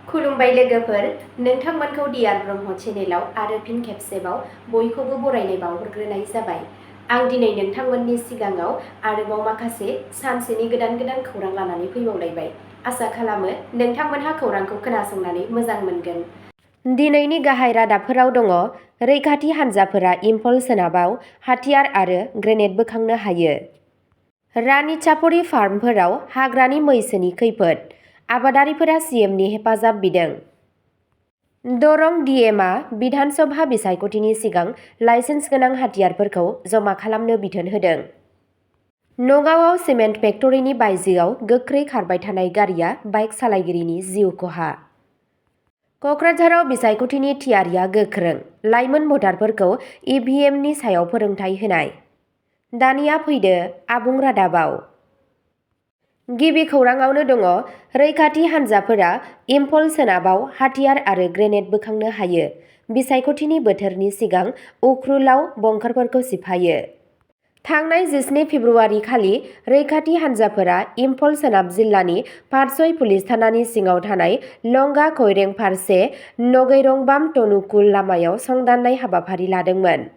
खुलुमबाय लोगोफोर, नोंथांमोनखौ डियार ब्रह्म चेनेलाव आरो फिन खेबसेबाव बयखौबो बरायनाय बावहरग्रोनाय जाबाय। आं दिनै नोंथांमोननि सिगाङाव आरोबाव माखासे सानसेनि गोदान खौरां लानानै फैबावलायबाय। आसा खालामो नोंथांमोनहा खौरांखौ खोनासंनानै मोजां मोनगोन। दिनैनि गाहाय रादाबफोराव दङ। रैखाथि हान्जाफोरा इम्फल सोनाबाव हाथियार आरो ग्रेनेड बोखांनो हायो। रानिचापरि फार्मफोराव हाग्रानि मैसोनि खैफोद, आबादारिफोरा सीएमनि हेफाजाब बिदों। दरं डीएमआ बिधान सभा बिसायख'थिनि सिगां लाइसेन्स गोनां हाथियारफोरखौ जमा खालामनो बिथोन होदों। नगावआव सिमेन्ट फेक्टरिनि बायजोआव गोख्रै खारबाय थानाय गारिया बाइक सालायगिरिनि जिउ खहा। क'क्राझाराव बिसायख'थिनि थियारिया गोख्रों, लाइमोन भटारफोरखौ इभिएमनि सायाव फोरोंथाय होनाय। दानिया फैदो आबुं रादाबाव। गिबि खौराङावनो दङ। रैखाथि हान्जाफोरा इम्फल सोनाबाव हाथियार आरो ग्रेनेड बोखांनो हायो। बिसायख'थिनि बोथोरनि सिगां उख्रुलाव बंकारफोरखौ सिफायो। थांनाय 17 फेब्रुआरि खालि रैखाथि हान्जाफोरा इम्फल सोनाब जिल्लानि पाटसय पुलिस थानानि सिङाव थानाय लंगा खइरें फारसे नगैरंबाम तनुकुल लामायाव संदाननाय हाबाफारि लादोंमोन।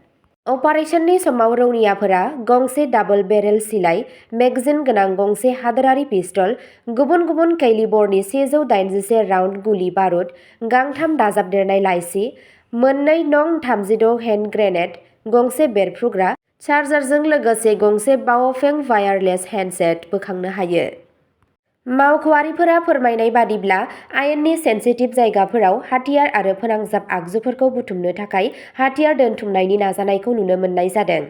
अपारेशननि समाव रौनियाफोरा गंसे डाबल बेरेल सिलाइ मेगजिन गोनां गंसे हादोरारि पिस्तल, गुबुन कैलिबरनि 181 राउन्ड गुलि बारुद, गांथाम दाजाबदेरनाय लाइसि, 2 नं 36 हेन्ड ग्रेनेड, गंसे बेरफ्रुग्रा चार्जारजों लोगोसे गंसे बाओफें वायारलेस हेन्डसेट बोखांनो हायो। मावख'आरिफोरा फोरमायनाय बादिब्ला आयेननि सेन्सिटिभ जायगाफोराव हाथियार आरो फोनांजाब आगजुफोरखौ बुथुमनो थाखाय हाथियार दोनथुमनायनि नाजानायखौ नुनो मोननाय जादों।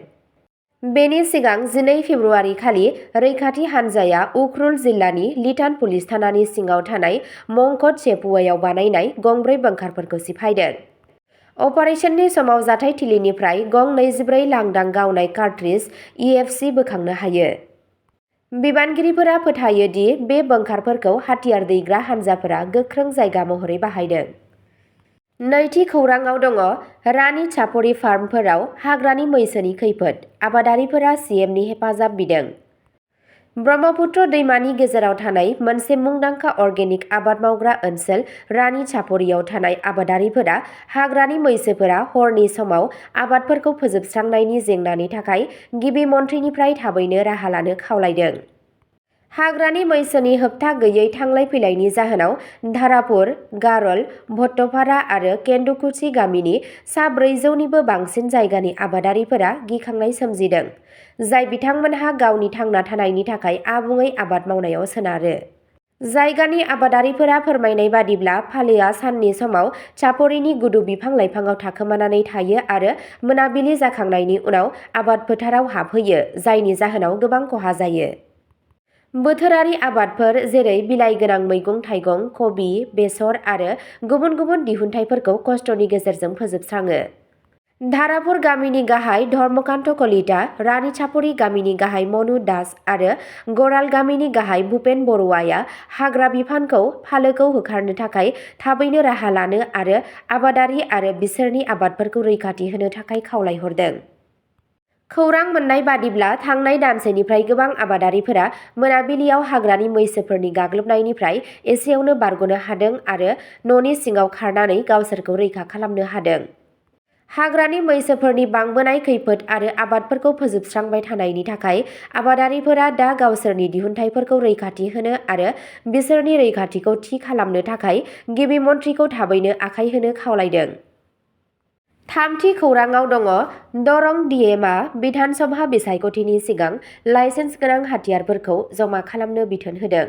बेनि सिगां 12 फेब्रुआरि खालि रैखाथि हान्जाया उख्रुल जिल्लानि लिटान पुलिस थानानि सिङाव थानाय मंकट चेपुआयाव बानायनाय गंब्रै बंकारफोरखौ सिफायदों। अपारेशननि समाव जाथायथिलिनिफ्राय गं 24 लांदां गावनाय कार्ट्रिज इएफसि बोखांनो हायो। बिबानगिरिफोरा फोथायो दि बे बंकारफोरखौ हाथियार दैग्रा हान्जाफोरा गोख्रों जायगा महरै बाहायदों। नैथि खौराङाव दङ। रानिचापरि फार्मफोराव हाग्रानि मैसोनि खैफोद, आबादारिफोरा सीएमनि हेफाजाब बिदों। ब्रह्मपुत्र दैमानि गेजेराव थानाय मोनसे मुंदांखा अर्गेनिक आबाद मावग्रा ओनसोल रानिचापरियाव थानाय आबादारिफोरा हाग्रानि मैसोफोरा हरनि समाव आबादफोरखौ फोजोबस्रांनायनि जेंनानि थाखाय गिबि मन्थ्रिनिफ्राय थाबैनो राहा लानो खावलायदों। हाग्रानि मैसोनि होबथा गैयै थांलाय फैलायनि जाहोनाव धारापुर, गारल, भट्टपारा आरो केन्दुकुची गामिनि सा 400निबो बांसिन जायगानि आबादारिफोरा गिखांनाय सोमजिदों, जाय बिथांमोनहा गावनि थांना थानायनि थाखाय आबुङै आबाद मावनायाव सोनारो। जायगानि आबादारिफोरा फोरमायनाय बादिब्ला फालोआ साननि समाव चापरिनि गुदु बिफां-लाइफाङाव थाखोमानानै थायो आरो मोनाबिलि जाखांनायनि उनाव आबाद फोथाराव हाबहैयो, जायनि जाहोनाव गोबां खहा जायो। बोथोरारि आबादफोर जेरै बिलाइ गोनां मैगं-थाइगं, कबि, बेसर आरो गुबुन दिहुनथायफोरखौ खस्थ'नि गेजेरजों फोजोबस्राङो। धारापुर गामिनि गाहाय धर्मकान्त कलिता, रानिचापरि गामिनि गाहाय मनु दास आरो गराल गामिनि गाहाय भुपेन बरुवाया हाग्रा बिफानखौ फालोखौ होखारनो थाखाय थाबैनो राहा लानो आरो आबादारि आरो बिसोरनि आबादफोरखौ रैखाथि होनो थाखाय खावलायहरदों। खौरां मोननाय बादिब्ला थांनाय दानसेनिफ्राय गोबां आबादारिफोरा मोनाबिलियाव हाग्रानि मैसोफोरनि गाग्लोबनायनिफ्राय एसेयावनो बारग'नो हादों आरो न'नि सिङाव खारनानै गावसोरखौ रैखा खालामनो हादों। हाग्रानि मैसोफोरनि बांबोनाय खैफोद आरो आबादफोरखौ फोजोबस्रांबाय थानायनि थाखाय आबादारिफोरा दा गावसोरनि दिहुनथायफोरखौ रैखाथि होनो आरो बिसोरनि रैखाथिखौ थि खालामनो थाखाय गिबि मन्थ्रिखौ थाबैनो आखाय होनो खावलायदों। थामथि खौराङाव दङ। दरं डीएमआ बिधान सभा बिसायख'थिनि सिगां लाइसेन्स गोनां हाथियारफोरखौ जमा खालामनो बिथोन होदों।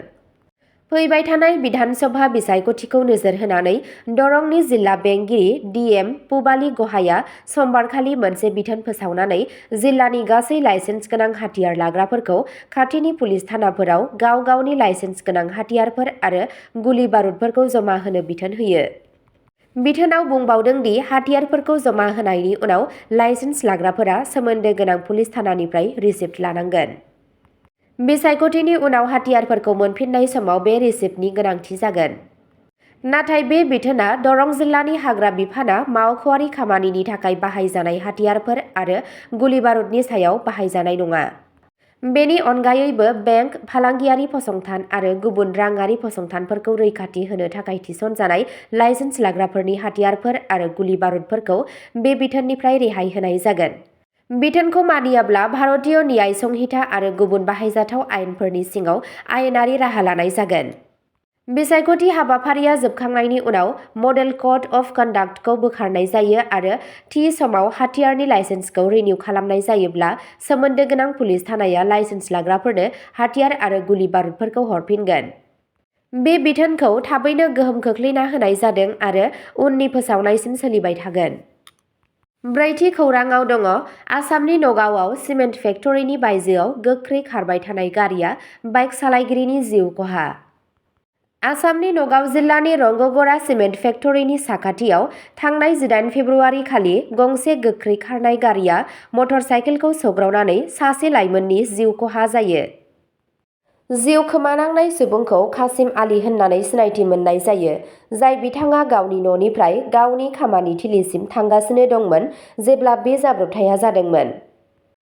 फैबाय थानाय बिधान सभा बिसायख'थिखौ नोजोर होनानै दरंनि जिल्ला बेंगिरि डीएम पुबाली गहाया समबारखालि मोनसे बिथोन फोसावनानै जिल्लानि गासै लाइसेन्स गोनां हाथियार लाग्राफोरखौ खाथिनि पुलिस थानाफोराव गाव गावनि लाइसेन्स गोनां हाथियारफोर आरो गुलि बारुदफोरखौ जमा होनो बिथोन होयो। बिथोनाव बुंबावदों दि हाथियारफोरखौ जमा होनायनि उनाव लाइसेन्स लाग्राफोरा सोमोन्दो गोनां पुलिस थानानिफ्राय रिसिप्ट लानांगोन। बिसायख'थिनि उनाव हाथियारफोरखौ मोनफिननाय समाव बे रिसिप्टनि गोनांथि जागोन। नाथाय बे बिथोना दरं जिल्लानि हाग्रा बिफाना मावख'आरि खामानिनि थाखाय बाहायजानाय हाथियारफोर आरो गुलि बारुदनि सायाव बाहायजानाय नङा। बेनि अनगायैबो बेंक, फालांगियारि फसंथान आरो गुबुन राङारि फसंथानफोरखौ रैखाथि होनो थाखाय थिसनजानाय लाइसेन्स लाग्राफोरनि हाथियारफोर आरो गुलि बारुदफोरखौ बे बिथोननिफ्राय रेहाय होनाय जागोन। बिथोनखौ मानियाब्ला भारतीय न्याय संहिता आरो गुबुन बाहायजाथाव आयेनफोरनि सिङाव आयेनारि राहा लानाय जागोन। बिसायख'थि हाबाफारिया जोबखांनायनि उनाव मडेल कड अफ कन्डाक्टखौ बोखारनाय जायो आरो थि समाव हाथियारनि लाइसेन्सखौ रिनिउ खालामनाय जायोब्ला सोमोन्दो गोनां पुलिस थानाया लाइसेन्स लाग्राफोरनो हाथियार आरो गुलि बारुदफोरखौ हरफिनगोन। बे बिथोनखौ थाबैनो गोहोम खोख्लैना होनाय जादों आरो उननि फोसावनायसिम सोलिबाय थागोन। ब्रैथि खौराङाव दङ आसामनि नगावआव सिमेन्ट फेक्टरिनि बायजोआव गोख्रै खारबाय थानाय गारिया बाइक सालायगिरिनि जिउ खहा। आसामनि नगाव जिल्लानि रंगगरा सिमेन्ट फेक्टरिनि साखाथियाव थांनाय 18 फेब्रुआरि खालि गंसे गोख्रै खारनाय गारिया मटर साइकेलखौ सौग्रावनानै सासे लाइमोननि जिउ खहा जायो। जिउ खोमानांनाय सुबुंखौ कासिम आली होननानै सिनायथि मोननाय जायो, जाय बिथाङा गावनि न'निफ्राय गावनि खामानि थिलिसिम थांगासिनो दंमोन जेब्ला बे जाब्रबथाया जादोंमोन।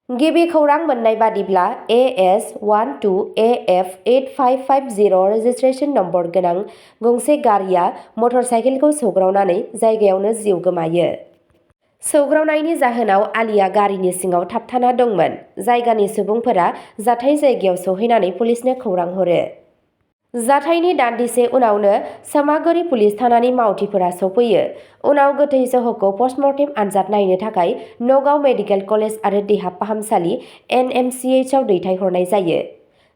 गिबि खौरां मोननाय बादिब्ला AS12AF8550 रेजिस्ट्रेशन नम्बर गोनां गंसे गारिया मटर साइकेलखौ सौग्रावनानै जायगायावनो जिउ गोमायो। सौग्रावनायनि जाहोनाव आलीया गारिनि सिङाव थाबथाना दंमोन। जायगानि सुबुंफोरा जाथाय जायगायाव सौहैनानै पुलिसनो खौरां हरो। जाथायनि दान्दिसे उनावनो सोमागुरि पुलिस थानानि मावथिफोरा सफैयो। उनाव गोथै सह'खौ पस्टमर्टेम आनजाद नायनो थाखाय नगाव मेडिकेल कलेज आरो देहा फाहामसालि NMCHआव दैथायहरनाय जायो।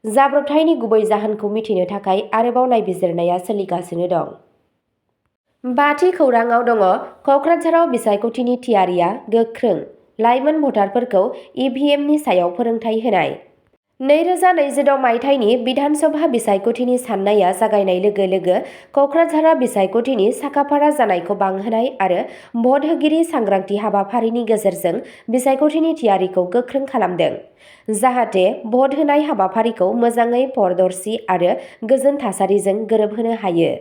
जाब्रबथायनि गुबै जाहोनखौ मिथिनो थाखाय आरोबाव नायबिजिरनाया सोलिगासिनो दं। बाथि खौराङाव दङ कक्राझाराव बिसायख'थिनि थियारिया गोख्रों, लाइमोन भटारफोरखौ EVMनि सायाव फोरोंथाय होनाय। 2026 मायथाइनि बिधान सभा बिसायख'थिनि साननाया जागायनाय लोगो लोगो कक्राझारा बिसायख'थिनि साखाफारा जानायखौ बांहोनाय आरो भट होगिरि सांग्रांथि हाबाफारिनि गेजेरजों बिसायख'थिनि थियारिखौ गोख्रों खालामदों, जाहाथे भट होनाय हाबाफारिखौ मोजाङै पारदर्शी आरो गोजोन थासारिजों गोरोबहोनो हायो।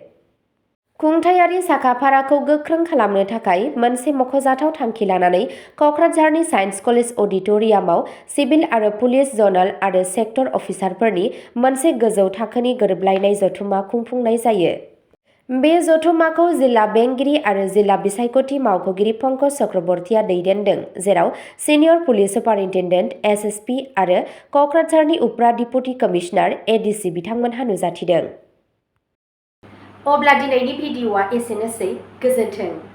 खुंथायारि साखाफाराखौ गोख्रों खालामनो थाखाय मोनसे मख'जाथाव थांखि लानानै कक्राझारनि साइन्स कलेज अडिट'रियामाव सिभिल आरो पुलिस ज'नाल आरो सेक्टर अफिसारफोरनि मोनसे गोजौ थाखोनि गोरोबलायनाय जथुम्मा खुंफुंनाय जायो। बे जथुम्माखौ जिल्ला बेंगिरि आरो जिल्ला बिसायख'थि मावख'गिरि पंकज चक्रबर्तीया दैदेनदों, जेराव सिनियर पुलिस सुपारिनटेन्डेन्ट SSP आरो कक्राझारनि उफ्रा डिपुटि कमिशनार ADC बिथांमोनहा नुजाथिदों। अब्ला दिनैनि भिडिअ'आ एसेनोसै। गोजोन्थों।